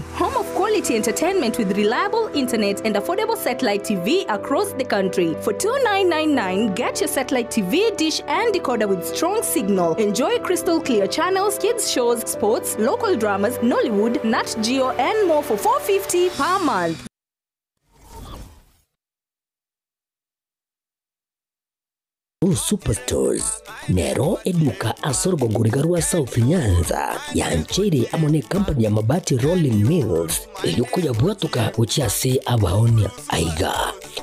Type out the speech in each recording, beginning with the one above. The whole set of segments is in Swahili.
Home of quality entertainment with reliable internet and affordable satellite TV across the country. For $2,999, get your satellite TV, dish and decoder with strong signal. Enjoy crystal clear channels, kids shows, sports, local dramas, Nollywood, Nat Geo and more for $450 per month. Superstores nero eduka asorogongoriga rwa South Nyanza yanchere amone company ya Mabati Rolling Mills eyuko yabwatuka uchiase abaonia aiga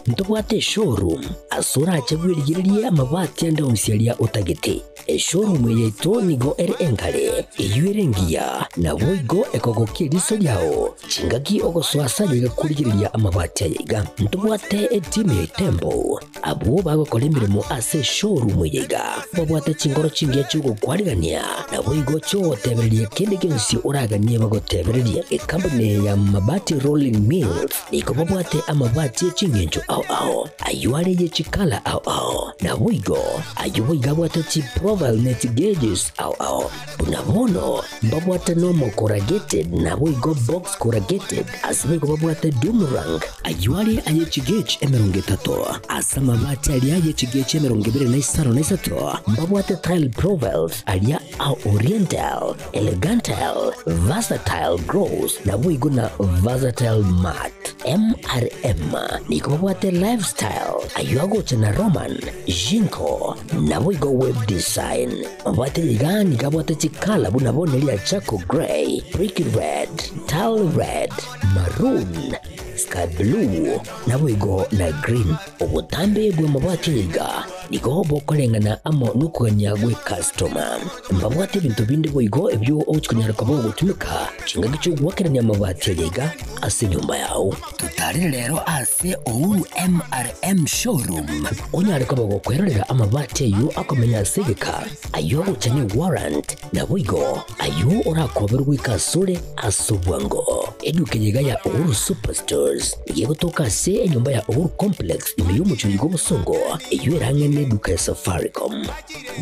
ntobwate showroom asora chebwirigirie amabati ande onsialia otagete e showroom yeto nigo ere enkare eyuerengia na boigo ekogokiriso lyao chingaki ogoswasa yigakurigiriria amabati ayiga ntobwate etime tembo abo bagokora emirimo ase showroom yiga babwate chingoro chingia chugokwarigania na boigo chotebereria kende gionsi oraganie bagotebereria ekampani ya Mabati Rolling Mills niko babwate amabati chingencho ao ao ayuare ye chikala ao ao na boigo ayuiga bwate chi profile net gauges ao ao bunabono babwate normal corrugated na boigo box corrugated asibigo babwate doomerang ayuare aye chigauge emerongo etato asamabati ali aye chigauge emerongo ibere na isano na isato babwate tile profiles alia au oriental elegantal versatile gross na boigo na versatile mat MRM niko babwate lifestyle ayuagocha na Roman Jinko na boigo web design babwate igani gabwate chikala bunabonelia charcoal gray, brick red, tile red, maroon, sky blue na boigo na green. Obutambe bwa mabati iga niko bokolengana amo nukuganya gwe customer mbabwate bintu bindi boigo ebyo ochikunyara kwa gotumika chinga gichugwakeranya mabati iga ase nyumba yao. Tutari lero ase Uhuru MRM showroom onyare kwa gokwerera amabati ayo akomenya segeka ayo guchanye warrant na boigo ayo orakoberwa ikasure asubwango eduke ya Uhuru Superstores yegotoka se enyumba ya Uhuru Complex imeyumucho yigo musongo eyo neduka ya Safaricom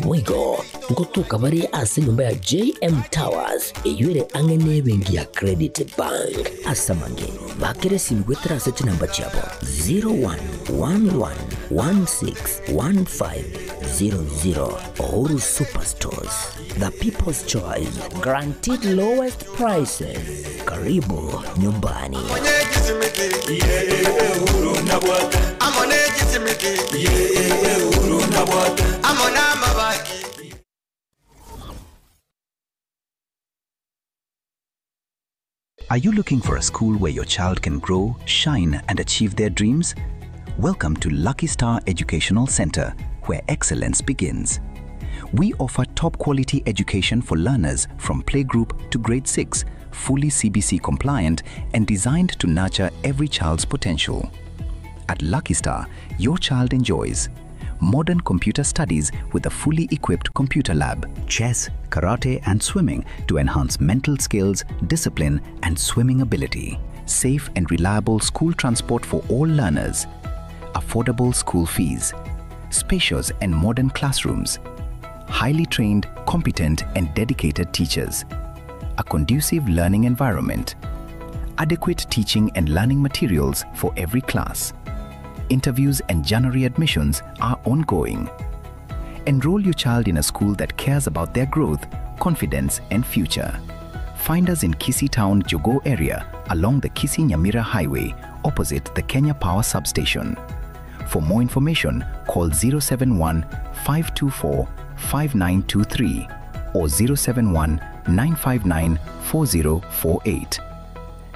boigo ngotoka bari ase nyumba ya JM Towers eyure angene bengi ya Credit Bank asamange bakere simigwetra seti namba chabo 0111161500. Uhuru Superstores, the people's choice, guaranteed lowest prices. Karibu nyumbani. Are you looking for a school where your child can grow, shine, and achieve their dreams? Welcome to Lucky Star Educational Center, where excellence begins. We offer top quality education for learners from playgroup to grade 6, fully CBC compliant and designed to nurture every child's potential. At Lucky Star, your child enjoys modern computer studies with a fully equipped computer lab, chess, karate and swimming to enhance mental skills, discipline and swimming ability, safe and reliable school transport for all learners, affordable school fees, spacious and modern classrooms, highly trained, competent and dedicated teachers, a conducive learning environment, adequate teaching and learning materials for every class. Interviews and January admissions are ongoing. Enroll your child in a school that cares about their growth, confidence and future. Find us in Kisii Town, Jogoo area, along the Kisii-Nyamira Highway, opposite the Kenya Power Substation. For more information, call 071 524 5923 or 071 959 4048.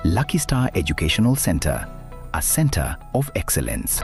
Lucky Star Educational Center, a center of excellence.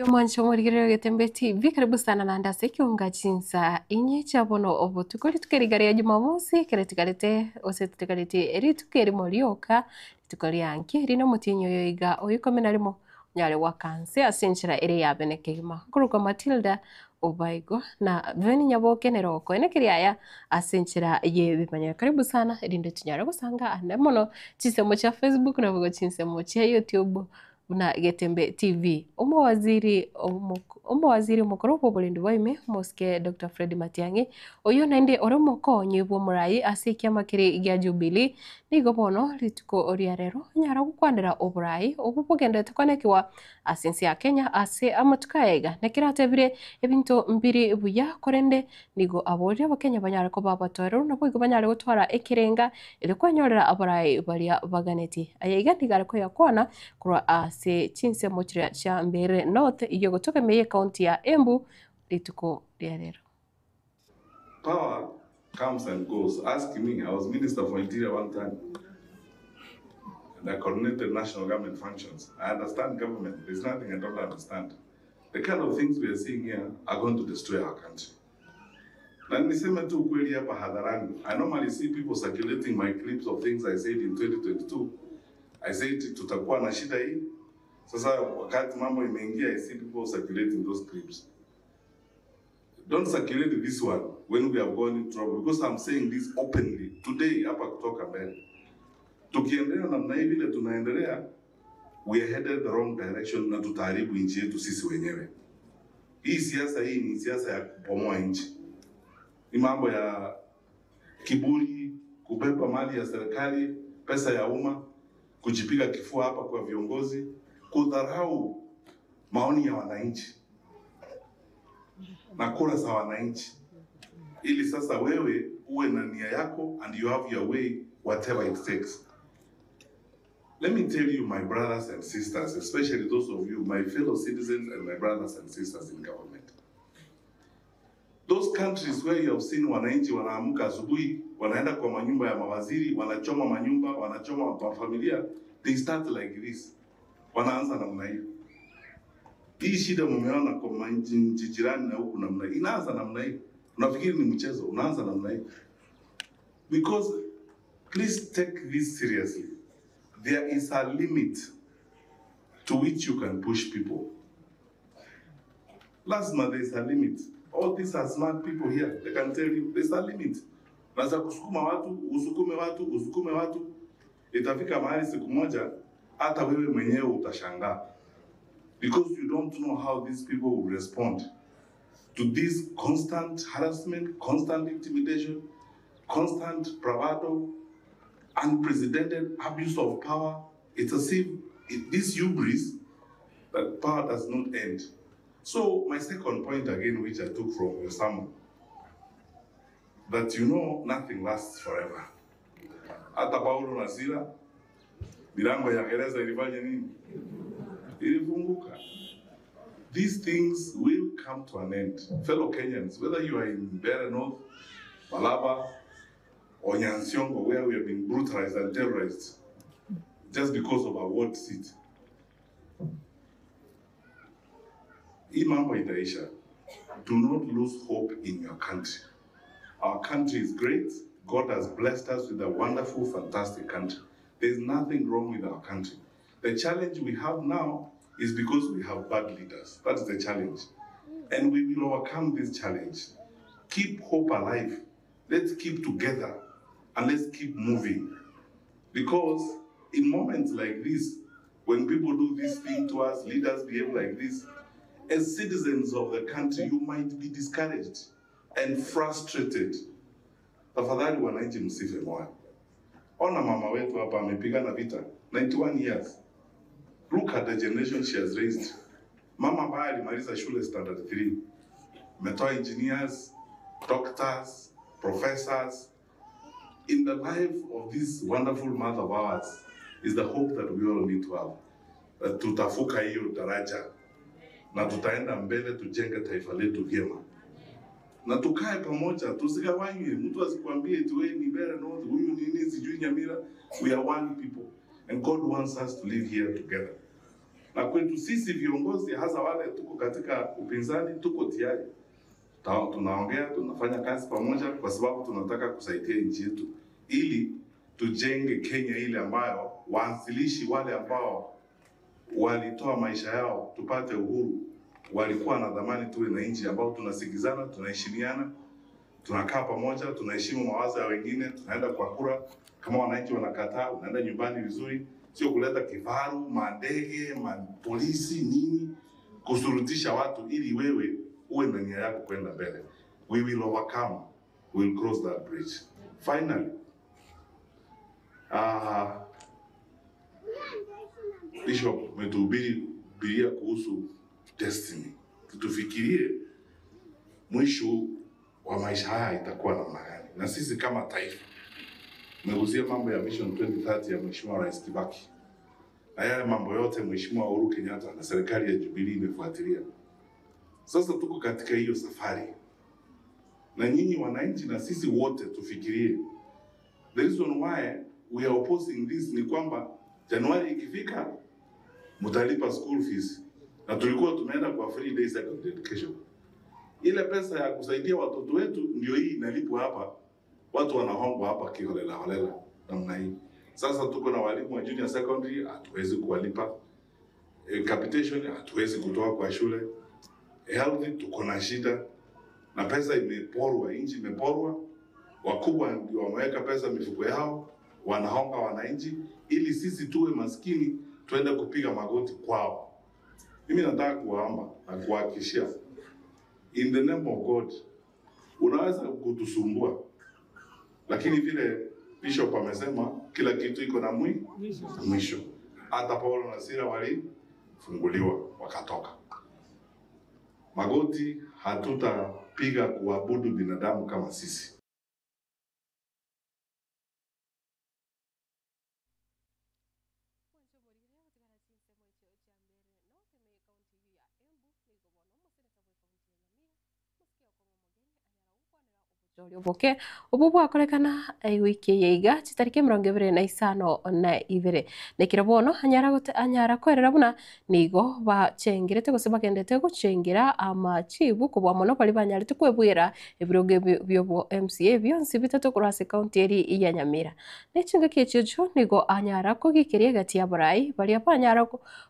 Mwancho mwarigiriro Getembe TV, karibu sana na ndase kiunga chinsa inye chabono obutuko litukeri ya Jumamosi kere tukalete ose tukalete eri tukeri morioka tukoria anki rino mutinyo yoiga oyuko menarimo Nyale wakanse asinchira ere yabene kegima kuruka Matilda Obaigo na Veni Nyaboke neroko enekiriaya asinchira ye bimanya. Karibu sana erinde tunyare gusanga ande mono chinsemo cha Facebook na bugo chinsemo cha YouTube na Getembe TV. Omowaziri mukuru bw'oborendi bwaime Mosque Dr. Fred Matiang'i oyo naende ore omokonyi bw'omorai ase ekiama kere gia Jubilee nigo bono rituko oria rero nyara gokwanera oborai obo bogendete konekiwa ase ensi ya Kenya ase amatuko aiga nekiratebire ebinto mbiri buya korende nigo aboria abakenya banyare koba abatoereru nabo igo banyare gotwara ekerenga ere kwenyorera aborai baria baganeti ayaiga nigare koyakwana korwa ase chinsemo chiria chia Mbeere North iyo gotoka meye kaunti ya Embu rituko ria rero. Power comes and goes. Ask me, I was Minister for Interior one time and I coordinated national government functions. I understand government. There's nothing I don't understand. The kind of things we are seeing here are going to destroy our country. Na niseme tu ukweli hapa hadharani. I normally see people circulating my clips of things I said in 2022. I said tutakuwa na shida hii. Sasa wakati mambo imeingia, I see people circulating those clips. Don't circulate this one when we have gone in trouble, because I'm saying this openly today hapa kutoka mbele. Tukiendelea namna hii vile tunaendelea, we are headed the wrong direction na tutaharibu nchi yetu sisi wenyewe. Hii siasa hii ni siasa ya kubomoa nchi. Ni mambo ya kiburi, kubeba mali ya serikali, pesa ya umma, kujipiga kifua hapa kwa viongozi, kudharau maoni ya wananchi na kura za wananchi, ili sasa wewe uwe na nia yako and you have your way whatever it takes. Let me tell you, my brothers and sisters, especially those of you, my fellow citizens and my brothers and sisters in government. Those countries where you have seen wananchi wanaamuka asubuhi, wanaenda kwa manyumba ya mawaziri, wanachoma manyumba, wanachoma mafamilia, they start like this. Wanaanza namna hiyo. Hii shida mumeona kwa nchi jirani na huku namna hii, inaanza namna hii. Unafikiri ni mchezo, unaanza namna hii. Because please take this seriously. There is a limit to which you can push people. Lazima there is a limit. All these are smart people here. They can tell you there's a limit. Unaweza kusukuma watu, usukume watu, usukume watu. Itafika mahali siku moja hata wewe mwenyewe utashangaa. Because you don't know how these people will respond to this constant harassment, constant intimidation, constant bravado, unprecedented abuse of power. It's as if this hubris that power does not end. So my second point again, which I took from your sermon, that you know nothing lasts forever. Hata Paulo na Sila, milango ya gereza ilifanya nini? Ilifunguka. These things will come to an end. Fellow Kenyans, whether you are in Mbeere North, Malaba, or Nyansiongo, where we have been brutalized and terrorized just because of our ward seat. Hii mambo itaisha. Do not lose hope in your country. Our country is great. God has blessed us with a wonderful, fantastic country. There's nothing wrong with our country. The challenge we have now is because we have bad leaders. That's the challenge. And we will overcome this challenge. Keep hope alive. Let's keep together and let's keep moving. Because in moments like this, when people do this thing to us, leaders behave like this, as citizens of the country, you might be discouraged and frustrated. Tafadhali wananchi msife moyo. Ona mama wetu hapa amepigana vita 91 years. Look at the generation she has raised. Mama ambaye alimaliza shule standard 3. Ametoa engineers, doctors, professors. In the life of this wonderful mother of ours is the hope that we all need to have. That tutavuka hiyo daraja na tutaenda mbele, tujenge taifa letu vyema. Na tukae pamoja, tusigawanywe. Mtu asikwambie eti wewe ni Mbeere North, huyu nini sijui Nyamira. We are one people and God wants us to live here together. Na kwetu sisi viongozi, hasa wale tuko katika upinzani, tuko tayari. Tunaongea, tunafanya kazi pamoja kwa sababu tunataka kusaidia nchi yetu ili tujenge Kenya ile ambayo waanzilishi wale ambao walitoa maisha yao tupate uhuru walikuwa na dhamani tuwe na nchi ambao tunasikizana, tunaheshimiana, tunakaa pamoja, tunaheshimu mawazo ya wengine, tunaenda kwa kura. Kama wananchi wanakataa, unaenda nyumbani vizuri, sio kuleta kifaru, mandege, mapolisi, nini, kusurutisha watu ili wewe uwe na nia yako kwenda mbele. We will overcome. We will cross that bridge. Finally, Bishop umetuhubiria kuhusu destiny. Tufikirie mwisho wa maisha haya itakuwa namna gani, na sisi kama taifa. Umegusia mambo ya Vision 2030 ya Mheshimiwa Rais Kibaki na yale mambo yote Mheshimiwa Uhuru Kenyatta na serikali ya Jubilee imefuatilia. Sasa tuko katika hiyo safari, na nyinyi wananchi na sisi wote tufikirie. The reason why we are opposing this ni kwamba Januari ikifika mtalipa school fees, na tulikuwa tumeenda kwa free day secondary education. Ile pesa ya kusaidia watoto wetu ndio hii inalipwa hapa. Watu wanahongwa hapa kiholela holela namna hii. Sasa tuko na walimu wa junior secondary hatuwezi kuwalipa. Capitation hatuwezi kutoa kwa shule. Health tuko na shida. Na pesa imeporwa, nchi imeporwa. Wakubwa ndio wameweka pesa mifuko yao, wanahonga wananchi ili sisi tuwe maskini tuende kupiga magoti kwao. Mimi nataka kuwaomba na kuhakikishia, in the name of God, unaweza kutusumbua, lakini vile Bishop amesema kila kitu iko na mwisho. Hata Paulo na Sila walifunguliwa wakatoka. Magoti hatutapiga kuabudu binadamu kama sisi. Oboke obo bwakorekana wiki yaiga chitariki 25 nekira bono anyara kwerera buna nigo bachengirete gose bagendete guchengira amachibu kubwa mono bali banyarete kwebwira ebiroge byobo MCA byonsi bitatu kurase county eri ya Nyamira nechinga kiecho nigo anyara kogikeria gati ya borai bali apanyara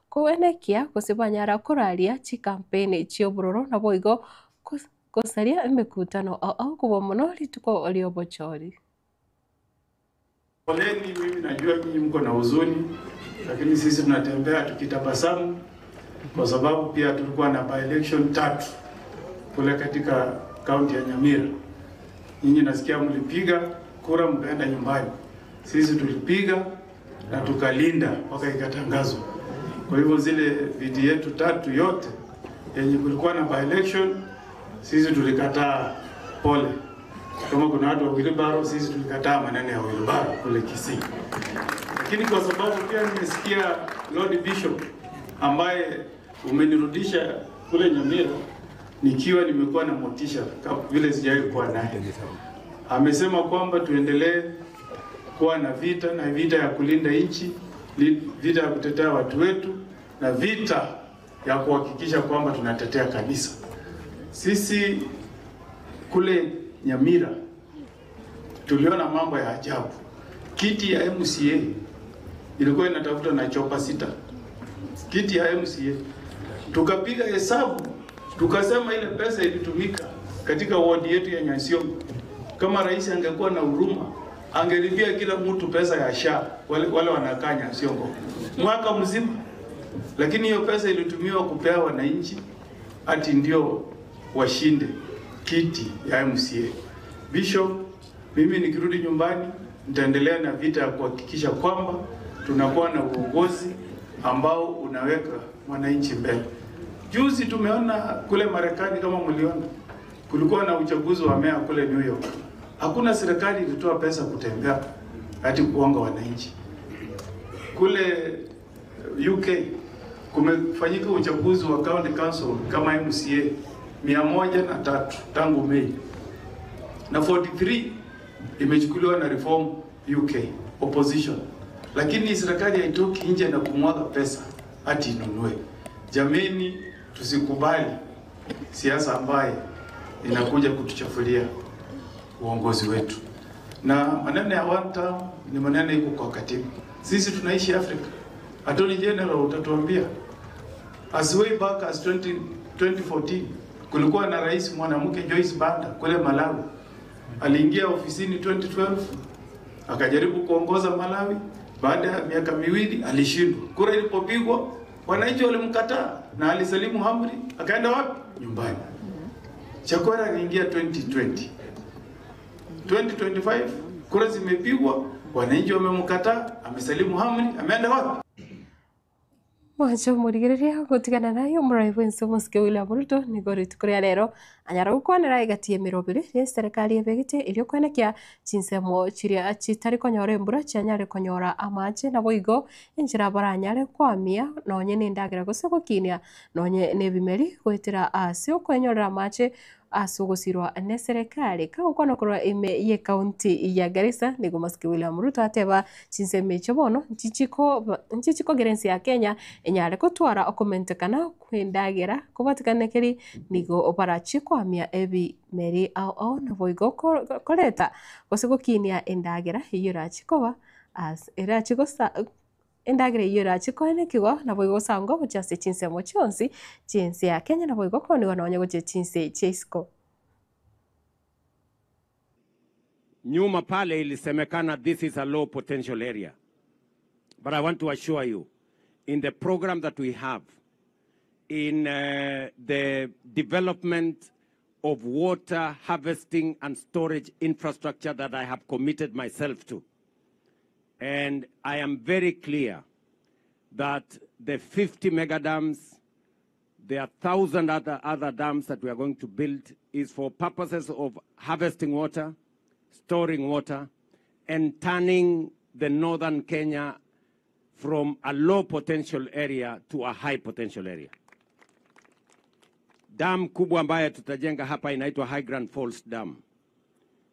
koenekia gose banyara koraria chi campaign chiobororo nabo igo kosaria emekutano au kuwa mono lituko liobochori. Poleni, mimi najua nyinyi mko na huzuni, lakini sisi tunatembea tukitabasamu kwa sababu pia tulikuwa na by-election 3 kule katika kaunti ya Nyamira. Nyinyi nasikia mlipiga kura mkaenda nyumbani. Sisi tulipiga na tukalinda mpaka ikatangazwa. Kwa hivyo zile viti yetu 3 yote yenye kulikuwa na by-election sisi tulikataa. Pole. Kama kuna watu wa wheelbarrow, sisi tulikataa maneno ya wheelbarrow kule Kisii. Lakini kwa sababu pia nimesikia Lord Bishop ambaye umenirudisha kule Nyamira nikiwa nimekuwa na motisha vile sijawahi kuwa naye. Amesema kwamba tuendelee kuwa na vita, na vita ya kulinda nchi, vita ya kutetea watu wetu, na vita ya kuhakikisha kwamba tunatetea kanisa. Sisi kule Nyamira tuliona mambo ya ajabu. Kiti ya MCA ilikuwa inatafuta na chopa 6. Kiti ya MCA tukapiga hesabu, tukasema ile pesa ilitumika katika ward yetu ya Nyansiongo, kama rais angekuwa na huruma angelipia kila mtu pesa ya SHA wale wanakaa Nyansiongo mwaka mzima. Lakini hiyo pesa ilitumiwa kupea wananchi ati ndio washinde kiti ya MCA. Bishop, mimi nikirudi nyumbani nitaendelea na vita ya kuhakikisha kwamba tunakuwa na uongozi ambao unaweka mwananchi mbele. Juzi tumeona kule Marekani, kama mliona, kulikuwa na uchaguzi wa meya kule New York. Hakuna serikali ilitoa pesa kutembea ati kuonga wananchi. Kule UK kumefanyika uchaguzi wa county council kama MCA 103 tangu Mei, na 43 imechukuliwa na Reform UK opposition. Lakini serikali haitoki nje na kumwaga pesa ati inunue. Jameni, tusikubali siasa ambaye inakuja kutuchafulia uongozi wetu. Na maneno ya one term ni maneno iko kwa katiba. Sisi tunaishi Afrika. Attorney General utatuambia, as way back as 2014 kulikuwa na rais mwanamke Joyce Banda kule Malawi. Aliingia ofisini 2012 akajaribu kuongoza Malawi. Baada ya miaka miwili alishindwa. Kura ilipopigwa wananchi walimkataa na alisalimu amri, akaenda wapi? Nyumbani. Chakwera aliingia 2020. 2025 kura zimepigwa, wananchi wamemkataa, amesalimu amri, ameenda wapi? Mwancho murigereria gutigana nayo murai wense musike William Ruto nigo rituko ria rero anyara gukwanera igati ya mirobiri ria serikali ebegete irio kwenekia chinsemo chiria chitari konyora embura chianyare konyora amache nabo igo enchera baranyare kwamia nonye nendagira gose gokinia nonye nebimeri gwetera ase okwenyorera amache ase ogosirwa ne serikali kagokwana korwa ime ye county ya Garissa nigo masike William Ruto ateba chinsemo echo bono nchichiko gerensi ya Kenya enyare kotwara okomentekana kwendagera kobatikane nigo obarachi kwamia ebimeri ao ao nabo igo koreta gose gokinia endagera eyio erachikoba as erachigosa endagera eyio erachikoenekigwa nabo igo gosangwa gochia ase chinsemo chionsi chinse ya Kenya nabo igo koniwa nonye gochia chinse chia isiko. Nyuma pale ilisemekana this is a low potential area. But I want to assure you, in the program that we have, in the development of water harvesting and storage infrastructure that I have committed myself to, and I am very clear that the 50 mega dams, there are 1,000 other dams that we are going to build, is for purposes of harvesting water, storing water, and turning the northern Kenya from a low potential area to a high potential area. Dam kubwa ambayo tutajenga hapa inaitwa High Grand Falls Dam.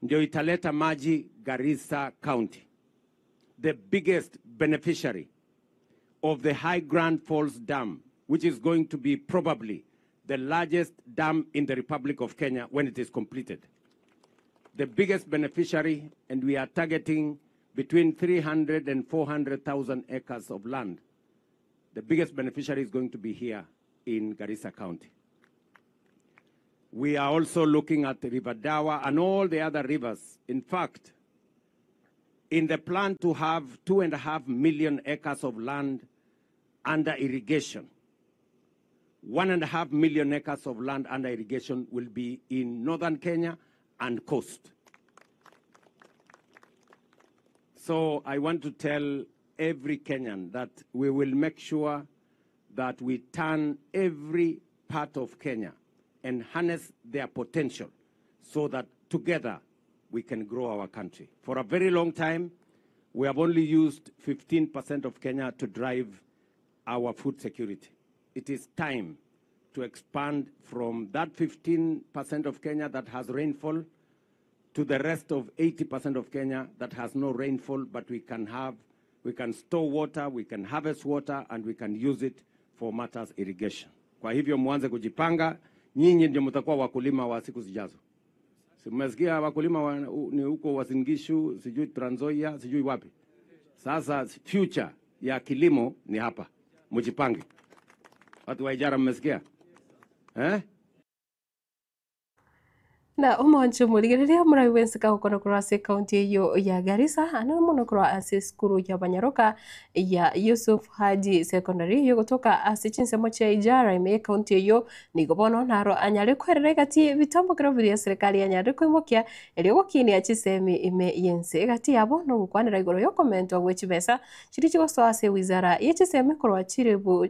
Ndio italeta maji Garissa County. The biggest beneficiary of the High Grand Falls Dam, which is going to be probably the largest dam in the Republic of Kenya when it is completed. The biggest beneficiary, and we are targeting between 300 and 400,000 acres of land. The biggest beneficiary is going to be here in Garissa County. We are also looking at the River Dawa and all the other rivers. In fact, in the plan to have 2.5 million acres of land under irrigation, 1.5 million acres of land under irrigation will be in northern Kenya and coast. So I want to tell every Kenyan that we will make sure that we turn every part of Kenya and harness their potential so that together we can grow our country. For a very long time, we have only used 15% of Kenya to drive our food security. It is time to expand from that 15% of Kenya that has rainfall to the rest of 80% of Kenya that has no rainfall, but we can store water, we can harvest water, and we can use it for matters irrigation. Kwa hivyo mwanze kujipanga, nyinyi ndio mtakuwa wakulima wa siku zijazo. Si mmesikia wakulima ni huko Uasin Gishu, sijui Trans Nzoia, sijui wapi. Sasa future ya kilimo ni hapa. Mjipange. Watu wa Ijara mmesikia? Eh? Na omoncho murigereria murai wensika gukona kurwa ase county eyo ya Garissa ana muno kurwa ase skuru ya Banyaroka ya Yusuf Haji Secondary yo gotoka ase chinsemo chia Ijara ime county eyo nigo bono naro anyare kwerera gati bitambo kero biria serikali anyare kwimokia erio gokinia chisemi ime yense gati yabo no gukwanira igoro yo komentwa gwe chibesa chiri chigosoa ase wizara ye chisemi kurwa chirebu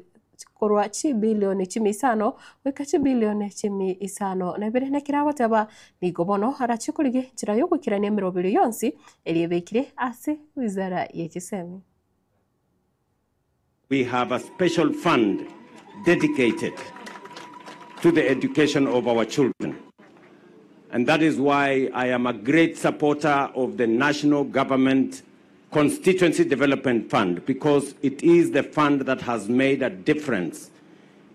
korwa chi bilioni chimi isano weka chi bilioni chimi isano na ibere nekiragoteba nigo bono arachikurige njira yo gukirania mirobiri yonsi eriebekire ase wizara ye chisemi. We have a special fund dedicated to the education of our children. And that is why I am a great supporter of the National Government Constituency Development Fund, because it is the fund that has made a difference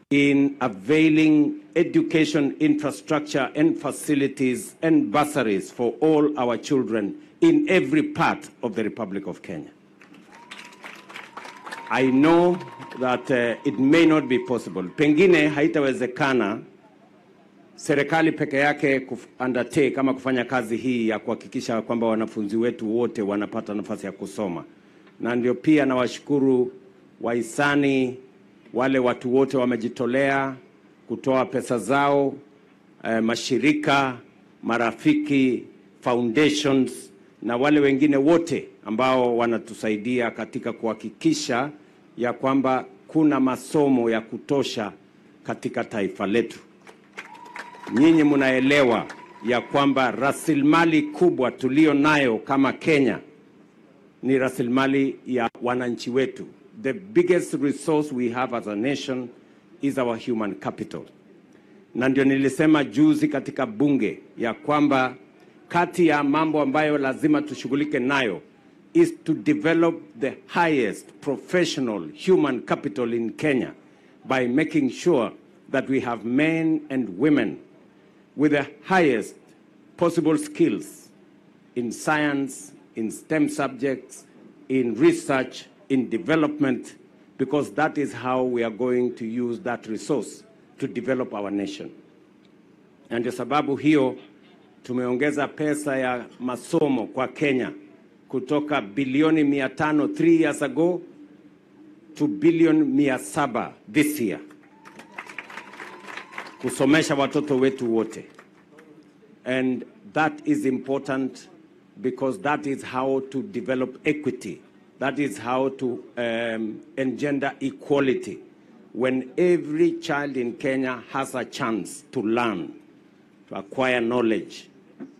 in availing education infrastructure and facilities and bursaries for all our children in every part of the Republic of Kenya. I know that it may not be possible. Pengine haitawezekana serikali peke yake undertake kama kufanya kazi hii ya kuhakikisha kwamba wanafunzi wetu wote wanapata nafasi ya kusoma. Na ndio pia nawashukuru wahisani, wale watu wote wamejitolea kutoa pesa zao, mashirika, marafiki, foundations na wale wengine wote ambao wanatusaidia katika kuhakikisha ya kwamba kuna masomo ya kutosha katika taifa letu. Nyinyi mnaelewa ya kwamba rasilimali kubwa tulio nayo kama Kenya ni rasilimali ya wananchi wetu. The biggest resource we have as a nation is our human capital. Na ndio nilisema juzi katika bunge ya kwamba kati ya mambo ambayo lazima tushughulike nayo is to develop the highest professional human capital in Kenya by making sure that we have men and women with the highest possible skills in science, in STEM subjects, in research, in development, because that is how we are going to use that resource to develop our nation. Na ndio sababu hiyo tumeongeza pesa ya masomo kwa Kenya kutoka bilioni 500 3 years ago to bilioni 700 this year, kusomesha watoto wetu wote. And that is important because that is how to develop equity. That is how to engender equality. When every child in Kenya has a chance to learn, to acquire knowledge,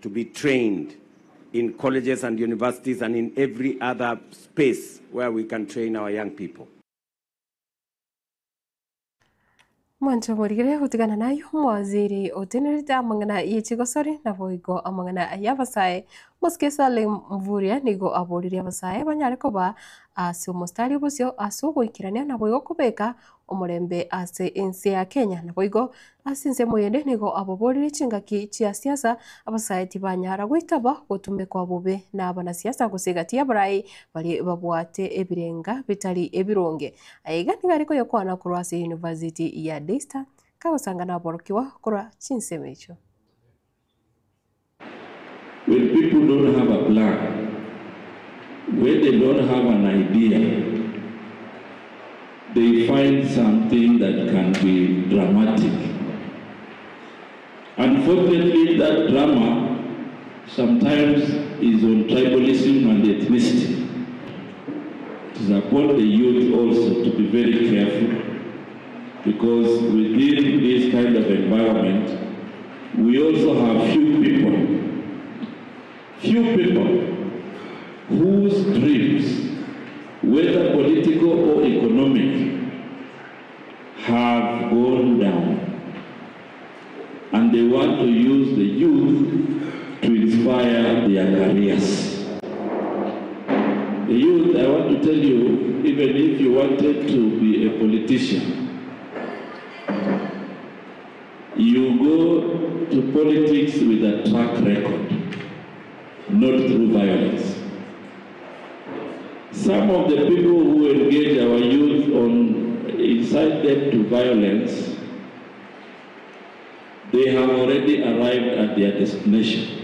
to be trained in colleges and universities and in every other space where we can train our young people. Mwancho murigire gutigana nayo mwaziri otenerete amang'ana yechigosori naboigo amang'ana yabasae Mosike Salim Mvurya nigo aboririe abasae banyare koba ase omostari obosio ase ogoikerania naboigo kobeka omorembe ase ense ya Kenya naboigo ase ense moyende nigo aboboririe chingaki chia siasa abasae tibanyara goitaba gotumekwa bobe na abanasiasa gose abarai bari babwate ebirenga bitari ebironge. Aiga nigo ariko yokwana korwa ase University ya Daystar kagosanga naborokiwa korwa chinsemo echo. When people don't have a plan, when they don't have an idea, they find something that can be dramatic. Unfortunately, that drama sometimes is on tribalism and ethnicity. It is upon the youth also to be very careful, because within this kind of environment, we also have few people whose dreams, whether political or economic, have gone down. And they want to use the youth to inspire their careers. The youth, I want to tell you, even if you wanted to be a politician, you go to politics with a track record, not through violence. Some of the people who engage our youth on incite them to violence, they have already arrived at their destination.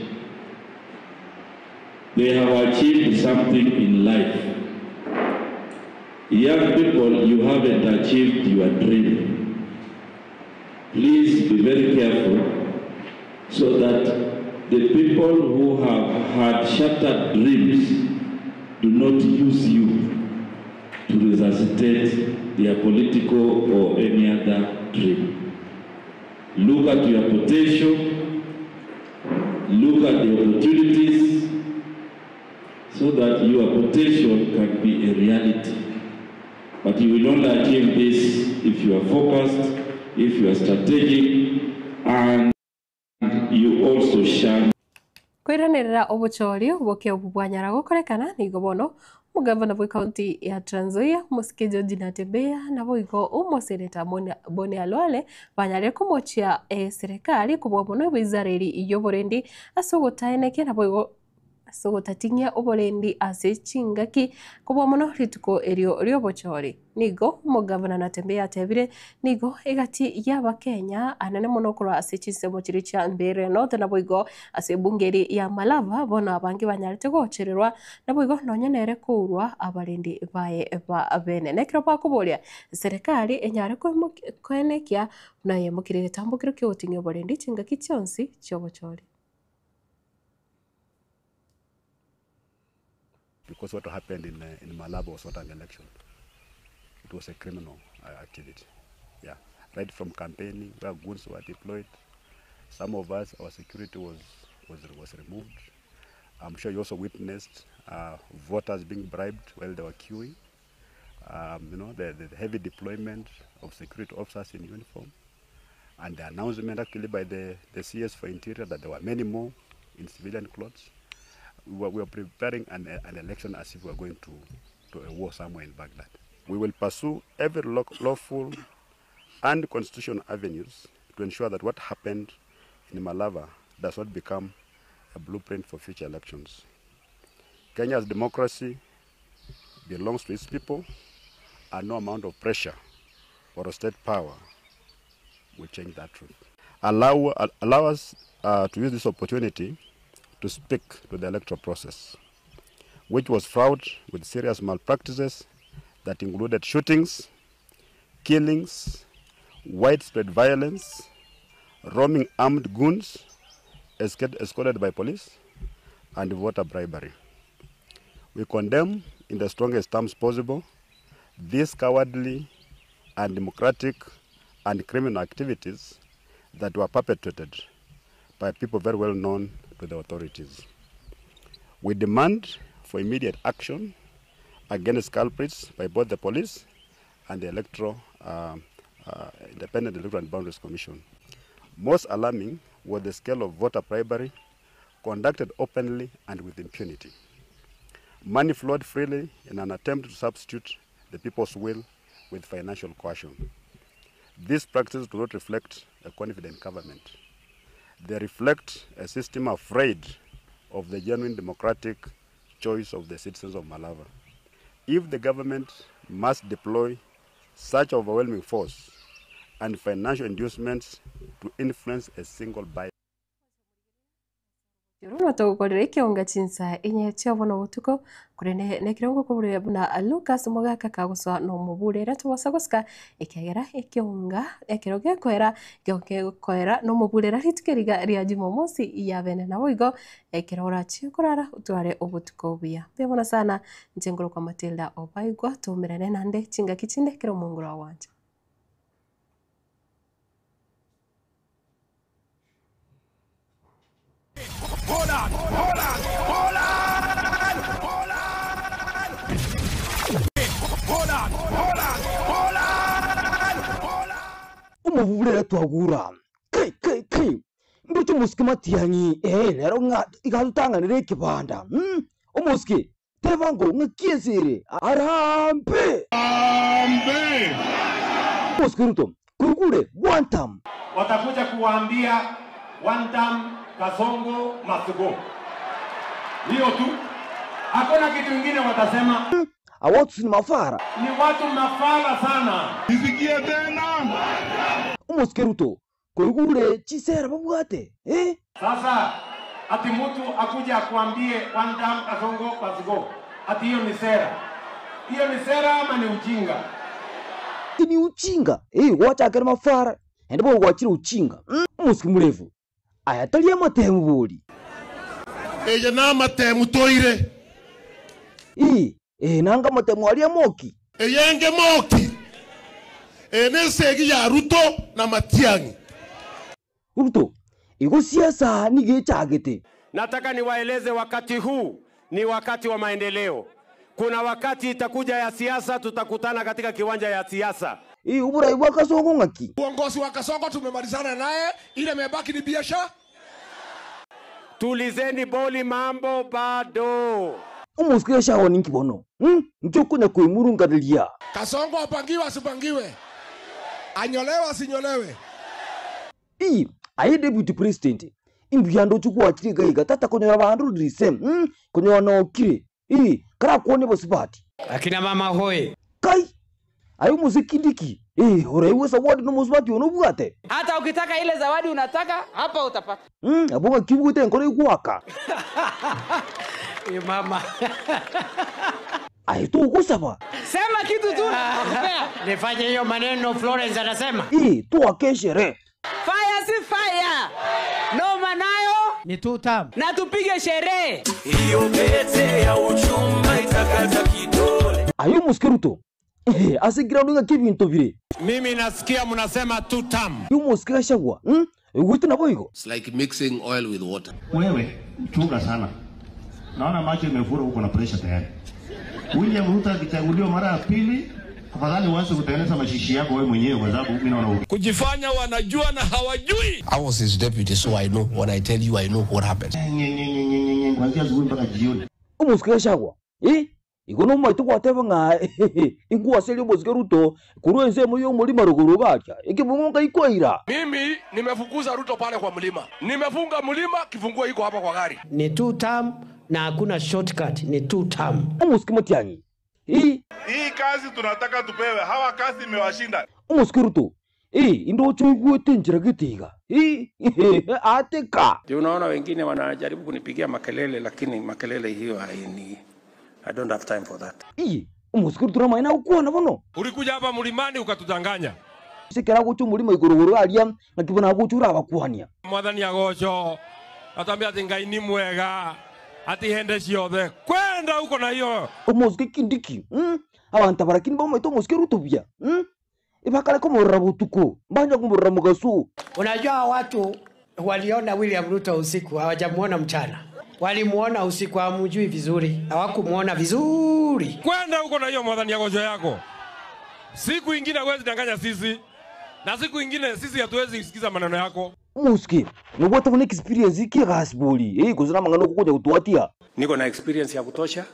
They have achieved something in life. Young people, you haven't achieved your dream. Please be very careful so that the people who have had shattered dreams do not use you to resuscitate their political or any other dream. Look at your potential, look at the opportunities, so that your potential can be a reality. But you will only achieve this if you are focused, if you are strategic, and you also shine. Kwiranirira obuchori oboke obubwanyara gokorekana nigo bono mugavana bwe county ya Trans Nzoia Mosike George Natembeya nabo igo omoseneta Boni Khalwale banyare kumochia serikali kubwa bono bwizareri iyo borendi ase ogotaeneke nabo igo ase ogotating'ia oborendi ase chingaki kobua mono rituko erio riobochori. Nigo omogavana Natembeya atebire nigo egati y'Abakenya anene mono korwa ase chinsemo chiria chia Mbeere North naboigo ase ebungeri ya Malava bono abange banyarete gochererwa naboigo nonye nere kourwa abarendi baye ba bene. Nekero bakoboria serikali enyare koenekia buna yemokire egetambo kero kiogoting'ia oborendi chingaki chionsi chiobochori. Because what happened in Malava was not an election. It was a criminal activity. Yeah, right from campaigning, where goods were deployed. Some of us, our security was removed. I'm sure you also witnessed voters being bribed while they were queuing. You know, the heavy deployment of security officers in uniform, and the announcement actually by the CS for Interior that there were many more in civilian clothes. We were preparing an election as if we were going to a war somewhere in Baghdad. We will pursue every lawful and constitutional avenues to ensure that what happened in Malava does not become a blueprint for future elections. Kenya's democracy belongs to its people, and no amount of pressure or state power will change that truth. Allow us to use this opportunity to speak to the electoral process, which was fraught with serious malpractices that included shootings, killings, widespread violence, roaming armed goons escorted by police, and voter bribery. We condemn in the strongest terms possible these cowardly, undemocratic, and criminal activities that were perpetrated by people very well known to the authorities. We demand for immediate action against culprits by both the police and the Independent Electoral and Boundaries Commission. Most alarming was the scale of voter bribery conducted openly and with impunity. Money flowed freely in an attempt to substitute the people's will with financial coercion. These practices do not reflect a confident government. They reflect a system afraid of the genuine democratic choice of the citizens of Malava. If the government must deploy such overwhelming force and financial inducements to influence a single buyer. Runo togokorera ekionga chinsa enye chiabono botuko kurene nekirongo kobure buna Lucas Mogaka kagoswa no muburera tubasa gosika ekegera ekionga ekero gekoera gekoera no muburera ritukeriga ria Jumamosi ya bene nabo igo ekero orachi korara utware obutuko buya bebona sana njengoro kwa Matilda Obaigwa tumerane nande chinga kichinde kero mungura wanje. Hold on, hold on, hold on, hold on. Hold on, hold on, hold on, hold on. Umuvulera twagura. Kai kai kai. Mbicho musiki matiangi lero nga ikatutanga kibanda. Umuski tevango ngakiyesire. Arambe. Arambe. Musiki Ruto kurukure one time. Watakuja kuwaambia one time Kasongo must go. Hiyo tu. Hakuna kitu kingine watasema. Awatu ni mafara. Ni watu mafara sana. Nisikie tena. Umusike Ruto kurukure chisera babwate. Sasa ati mtu akuja akuambie one time Kasongo must go. Ati hiyo ni sera. Hiyo ni sera ama ni ujinga? Ni ujinga. Wacha akere mafara. Ndipo wachire ujinga. Umusike murefu. Ayatalia matemu boli. Eje na matemu toire. Nanga matemu alia moki. Eyenge moki. Enesegi ya Ruto na Matiang'i. Ruto, iko siasa nige chagete. Nataka niwaeleze wakati huu ni wakati wa maendeleo. Kuna wakati itakuja ya siasa, tutakutana katika kiwanja ya siasa. Ubura iwa Kasongo ngaki. Uongozi wa Kasongo tumemalizana naye, ile imebaki ni biashara. Tulizeni boli, mambo bado. Umusikia shawo ninki bono. Njokunya kuimurunga. Kasongo apangiwe asipangiwe. Anyolewe asinyolewe. Aye deputy president. Imbyando chikuwachiri gaiga tata konyora bandu rise konyora nokire kara kuone bosibati akina mama hoi kai ayo muzikindiki uraiwe zawadi no musibati onobwate hata ukitaka ile zawadi unataka hapa utapata abonga kibugute nkore ikuwaka mama ayo tukusaba sema kitu tu nakupea nifanye hiyo maneno Florence anasema tuwakeshere fire si fire no manayo ni two term na tupige sherehe hiyo pete ya uchumba itakata kidole ayo musikiruto asigira ndinga kibintu bire mimi nasikia mnasema two term yo musikira shagwa uguti nabo igo it's like mixing oil with water. Wewe chunga sana, naona macho imefura huko na pressure tayari. William Ruto akichaguliwa mara ya pili, afadhali uanze kutengeneza mashishi yako wewe mwenyewe kwa sababu mimi naona kujifanya wanajua na hawajui. I was his deputy so I know when I tell you I know what happened. Kuanzia asubuhi mpaka jioni. Umusikira shagwa ikono maitu kwateba nga inguwa seli umusikira Ruto kuruenze muyo mulima ruguru gacha ikibunga ikwaira. Mimi nimefukuza Ruto pale kwa mlima. Nimefunga mlima, kifunguo iko hapa kwa gari. Ni two term na hakuna shortcut, ni two term. Umusikira Matiang'i. Hii kazi tunataka tupewe, hawa kazi imewashinda. Umusikira Ruto. Indo choigwete njira gitiga. Ateka. Ndio unaona wengine wanajaribu kunipigia makelele lakini makelele hiyo haini. I don't have time for that. Umusikira Ruto maina ukuona bono. Ulikuja hapa mlimani ukatudanganya. Sikera guchu mulima iguruguru alia na kibona guchura abakuhania. Mwathani agoco. Atambia ati Ngai ni mwega. Ati hende ciothe. Kwenda huko na hiyo. Umusikira Kindiki. Abantu barakini bamaito umusikira Ruto bia. Ibakale kumurra butuku. Mbanja kumurra mugasu. Unajua watu waliona William Ruto usiku, hawajamuona mchana. Walimuona usiku, hawamjui vizuri. Hawakumuona vizuri. Kwenda huko na hiyo mwathani agoco yako. Siku ingine huwezi danganya sisi. Na siku ingine sisi hatuwezi kusikiza maneno yako. Muski, nubwata mune experience iki gasbuli. Kuzina mangano kukuja kutuatia. Niko na experience ya kutosha.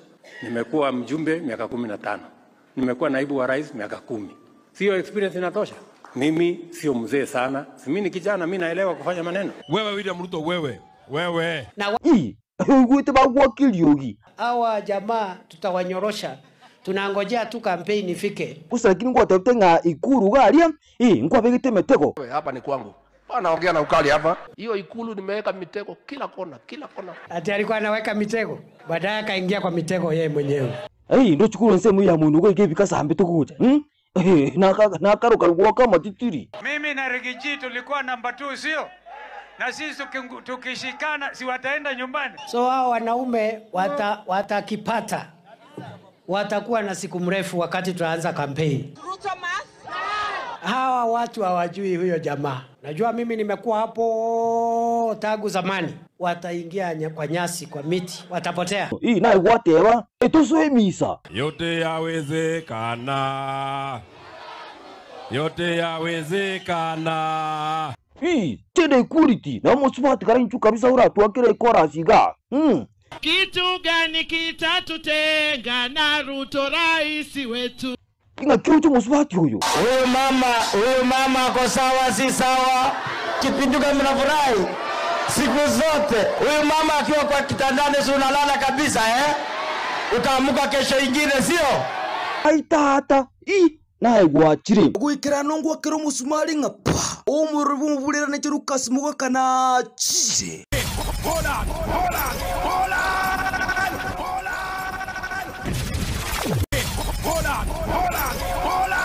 Nimekuwa mjumbe miaka 15. Nimekuwa naibu wa rais miaka 10. Sio experience inatosha. Mimi sio mzee sana. Mimi ni kijana, mimi naelewa kufanya maneno. Wewe William Ruto wewe. Wewe. Na ugwete bagwa kiliogi. Hawa jamaa tutawanyorosha. Tunangojea tu campaign ifike. Kusa lakini ngwa tafuta ikulu galia. Ngwa begete metego. Wewe hapa ni kwangu. Anaongea na ukali hapa. Hiyo ikulu nimeweka mitego kila kona, kila kona. Ati alikuwa anaweka mitego, baadaye akaingia kwa mitego yeye mwenyewe. Ndo chukuru nsemu ya mundu kwa kibi kasa hambe tukuja. Na karuka kama titiri. Mimi na Rigiji tulikuwa namba 2 sio? Na sisi tukishikana si wataenda nyumbani. So hao wanaume watakipata. Watakuwa na siku mrefu wakati tunaanza campaign. Hawa watu hawajui huyo jamaa. Najua mimi nimekuwa hapo tangu zamani. Wataingia kwa nyasi, kwa miti, watapotea. Na watewa, etoso emisa. Yote yawezekana. Yote yawezekana. Tende equality. Na mosubati karinchu kabisa ura tuakire ikora siga. Kitu gani kitatutenga na Ruto rais wetu? Inga kirucho musubati huyo. Huyo mama ako sawa si sawa? Kipinduka mnafurahi siku zote. Huyo mama akiwa kwa kitandani si unalala kabisa Utaamuka kesho ingine sio? Ai tata, naye gwachire. Guikira nongwa kero musumari ngapa. Omururu mubulera ne kirukasi mugakana chire. Hold on, hold on, hold on, hold on. Hold on, hold on, hold on.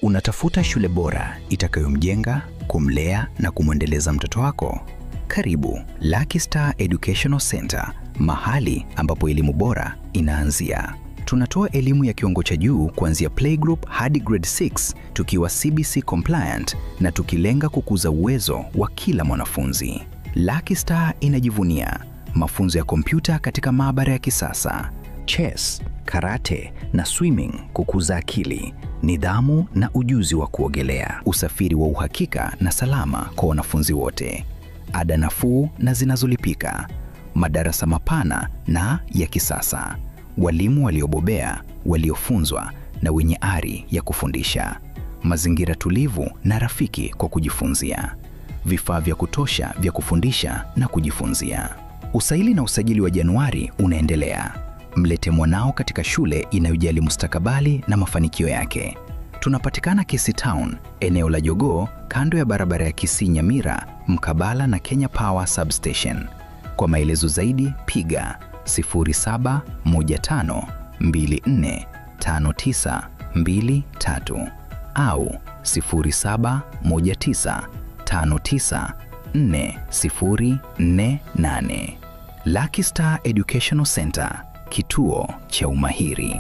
Unatafuta shule bora itakayomjenga, kumlea na kumwendeleza mtoto wako? Karibu Lucky Star Educational Center, mahali ambapo elimu bora inaanzia. Tunatoa elimu ya kiwango cha juu kuanzia playgroup hadi grade 6 tukiwa CBC compliant na tukilenga kukuza uwezo wa kila mwanafunzi. Lucky Star inajivunia mafunzo ya kompyuta katika maabara ya kisasa, chess, karate na swimming kukuza akili, nidhamu na ujuzi wa kuogelea, usafiri wa uhakika na salama kwa wanafunzi wote, ada nafuu na zinazolipika, madarasa mapana na ya kisasa, walimu waliobobea, waliofunzwa na wenye ari ya kufundisha, mazingira tulivu na rafiki kwa kujifunzia, vifaa vya kutosha vya kufundisha na kujifunzia. Usaili na usajili wa Januari unaendelea. Mlete mwanao katika shule inayojali mustakabali na mafanikio yake. Tunapatikana Kisii Town, eneo la Jogoo, kando ya barabara ya Kisii Nyamira, mkabala na Kenya Power Substation. Kwa maelezo zaidi piga 0715245923 au 0719594048. Lucky Star Educational Center, kituo cha umahiri.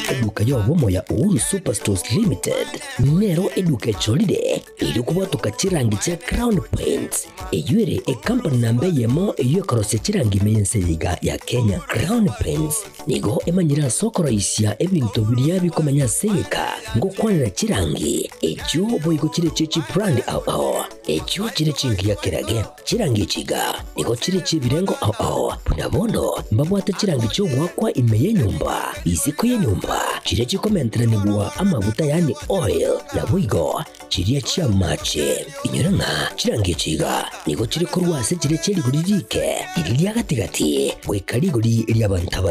Eduka yobomo ya Uhuru Superstores Limited nero eduka echolire irikubwatuka chirangi chia Crown Paints eyuere ekampani namba yemo eyekorosia chirangi meyenseyiga ya Kenya. Crown Paints nigo emanyira sokoroisia ebinto biria bikomenya seyeka ngokwanira chirangi echo boigo chire chichi brand ao ao echo chire chingi ya kirage chirangi chiga nigo chire chibirengo ao ao punabono mbabwate chirangi chogwakwa imeye nyumba isiko ye nyumba chire chikomenteranigwa amabuta yani oil na bwigo chiria chia mache inyoranga chirangi chiga nigo chiri kurwase chire chirigurike iriria gatigati bwekariguri rya bantu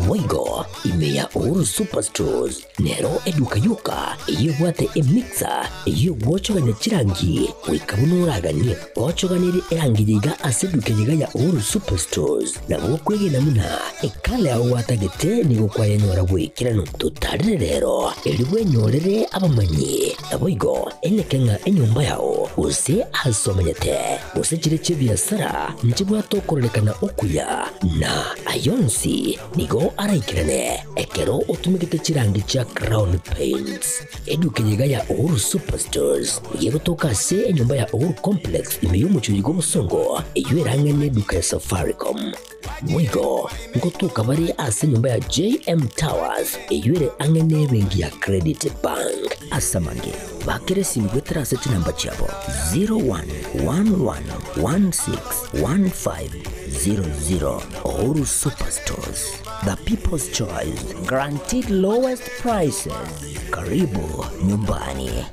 bwigo imeya Uhuru Superstores nero eduka yuka iyo bwate emixer iyo gwochoganya chirangi wikabunuragani gwochoganire erangi yiga aseduke yiga ya Uhuru Superstores na bwokwegena muna ekale aho watagete nigo kwayenyora bwikirano tutarire rero eribwenyorere abamanyi naboigo enekenga enyumba yao use asomenyete use chire chebiasara nchibwatokorelekana okuya na ayonsi nigo araikirane ekero otumigete chirangi cha Crown Paints eduke yiga ya Uhuru Superstores yegotoka se enyumba ya Uhuru Complex imeyumuchuji gobusongo eywerangene eduka ya Safaricom mwigo ngotoka bari ase nyumba ya JM Towers eyuere angene bengi ya Credit Bank asamange bakere simgwetra ase chinamba chabo 0111161500. Uhuru Superstores, the people's choice, guaranteed lowest prices. Karibu nyumbani.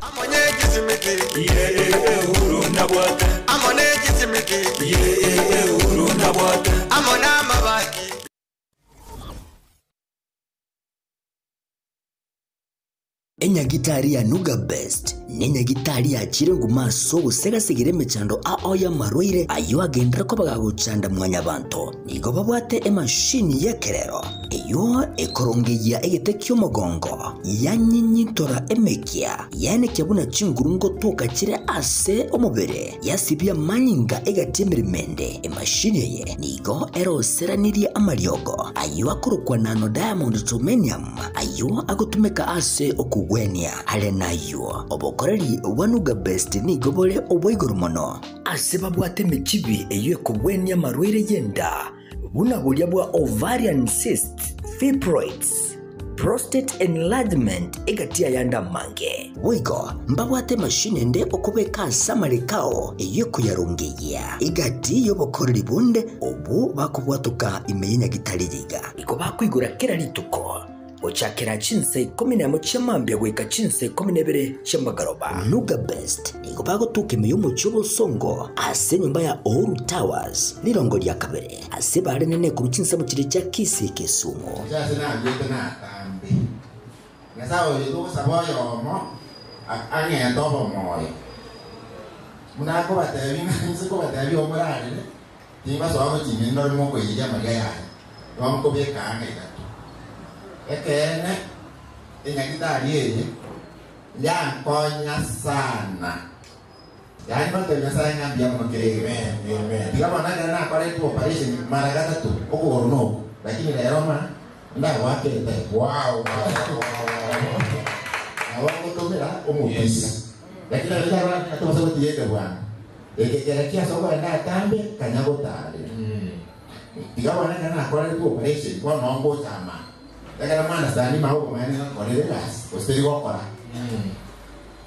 Enyagitari ya Nuga Best nenyagitari ya chirengu maso gusegasigire emechando ao ya marwaire ayo agendera ko bagagochanda mwanya banto nigo babwate emashini yekerero eyo ekorongeya egete kyomogongo yanyinyintora emekia yane kyabuna chingurungo toka chire ase omobere yasibia manyinga egati emirimende emashini ye nigo eroseranirie amariogo ayo akorokwa nano diamond tomenium ayo agotumeka ase okugwenia ale nayo obokoreri wa Nuga Best nigo bore oboigoro mono ase babwate emichibi eyo ekogwenia marwaire yenda buna buria bwa ovarian cyst, fibroids, prostate enlargement egatia yanda mange wigo mbabwate mashine nde okubeka samarikao eyo kuyarungiya igati yobokoreri bunde obu bakubwatuka imenya gitariyiga iko bakwigura kera rituko ochakera chinse 11 chamambya gweka chinse 12 chamagaroba. Nuga Best nigo bagotuka emiyomo cy'obosongo ase nyumba ya Uhuru Towers lirongo lya kabere ase barenene ku chinse mu kiri cya Kisii Kisumu. Munako batebi nziko batebi omurarire timbasoa gochimia ndore mokoiria amaria yaye bamukobeka anga igato ekeene enyagitari eye yankonya sana yani batebi Nyasaye ng'ambia mono kere amen amen tiga bono ekero nakoretwe operation mara gatatu okogoro noku lakini rero ma ndagwakete wow nabo ngotumira omupira lakini abana atubasogotigete bwana ekekera kiasoka ndatambe kanyagotare tiga bona kana akoretwe operation bono ngochama ekero mwana sani maboko maene ngakorere gasi gose rigokora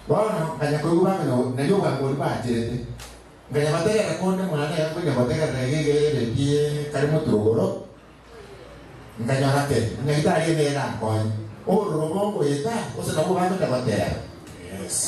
bono kanyakoigwa bamenya nario bwangori bachirete nkanyabategerera konde mwana nkanyabategerera gegeretie kari moturugoro nkanyora ke nyagitari ene erakonya ororo bongoeta ose nabo bagotabatera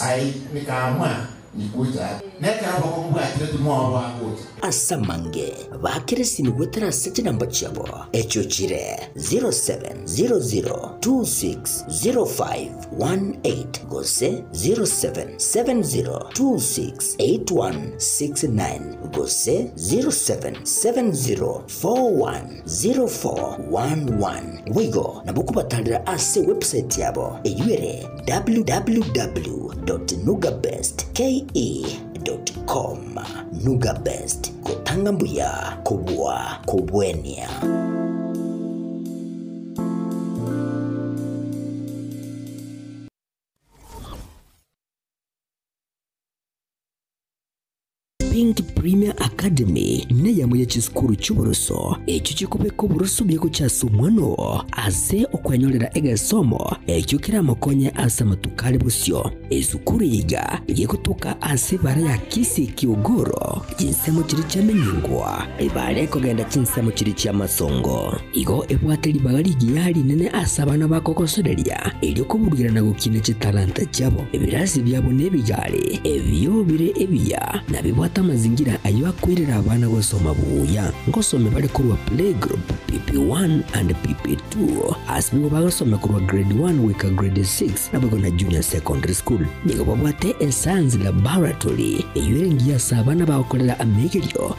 ai nikaamua nikuja nekera bokombwatire tumwobo agocha Asamange bakeresini gwetera sete namba chiabo ekyo chire 0700260518 gose 0770268169 gose 0770410411 wigo nabukubatalira ase website yabo eyuere www.nugabestke.com. Nuga Best kotanga mbuya kobua kobwenia. Pink Premier Academy neyamo ya chisukuru cy'uburuso ekyo kikubeka oburuso byekukyasa omwana ase okwenyorera egesomo ekyo kiramukonye ase amatukari busyo esukuru yiga yekutuka ase bara ya Kisi Kiogoro chinsemo chiri kyamenyingwa ibare kogenda chinsemo chiri kyamasongo igo ebwate libaga ligiya linene ase abana bakokosoreria eryo kuburugirana gukina chitalanta kyabo ebirasi byabo n'ebigare ebyo bire ebiya nabibwata mazingira ayo akwirira abana gosoma buya ngosome bali kurwa playgroup PP1 and PP2 asibigo bagasome kurwa grade 1 weka grade 6 nabago na junior secondary school nigo babwate science laboratory eyo erengiya abana bakorera amegerio.